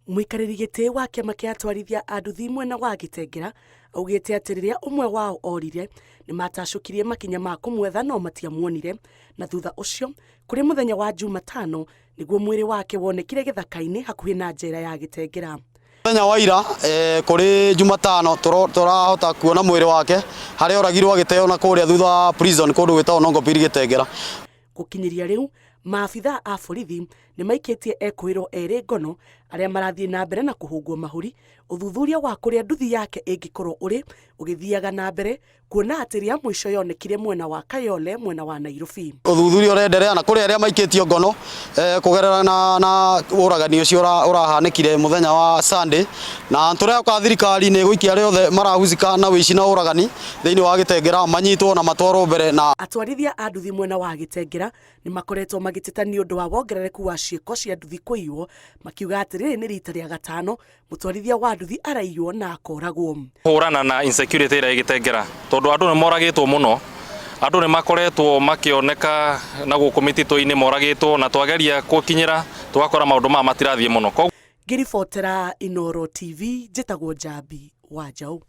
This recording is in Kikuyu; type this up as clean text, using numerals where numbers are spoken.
Mũikarĩri gĩtĩ wa kĩama kĩa atwarithia a nduthi mwena wa Gĩtengera augĩte atĩ rĩrĩa ũmwe wao orire nĩ matacũkirie makinya ma kũmwetha no matiamuonire, na thutha ũcio kũrĩ mũthenya wa Jumatano nĩguo mwĩrĩ wake wonekire gĩthaka-inĩ hakuhĩ na njera ya Gĩtengera. Mũthenya wa ira kũrĩ Jumatano tũrahota kuona mwĩrĩ wake harĩa oragirwo agĩteo na kũrĩa thutha wa prison kũndũ gwĩtagwo Nongopiri Gĩtengera. Gũkinyĩria rĩu, maabithaa a borithi nĩ maikĩtie ekũĩrwo erĩ ngono arĩa marathiĩ na mbere na kũhũngwo mahũri, ũthuthuria wa kũrĩa nduthi yake ĩngĩkorwo ũrĩ ũgĩthiaga na mbere kuona atĩ rĩa mũico yonekire mwena wa Kayole mwena wa Nairobi. Ũthuthuria ũrenderea na kũrĩ arĩa maikĩtio ngono kũgerera na ũragani ũcio ũrahanĩkire mũthenya wa Sunday, na tũrehoka thirikari nĩ ĩgũikia arĩa othe marahusika na ũici na ũragani thĩinĩ wa Gĩtengera manyitwo na matwarwo mbere na Atwarithia a nduthi mwena wa Gĩtengera nĩ makoretwo magĩteta nĩ ũndũ wa wongerereku wa ciĩko cia nduthi kũiywo, makiuga atĩ rĩrĩ nĩ rita rĩa gatano mũtwarithia wa nduthi araiywo na akoragwo. Kũhũrana na insecurity ĩrĩa ĩgĩtengera tondũ andũ nĩ moragĩtwo mũno, andũ nĩ makoretwo makĩoneka na gũkũ mĩtitũ-inĩ moragĩtwo, na twageria gũkinyĩra tũgakora maũndũ maya matirathiĩ mũno. Ngĩribotera Inooro TV, njĩtagwo Njambi wa Njaũ.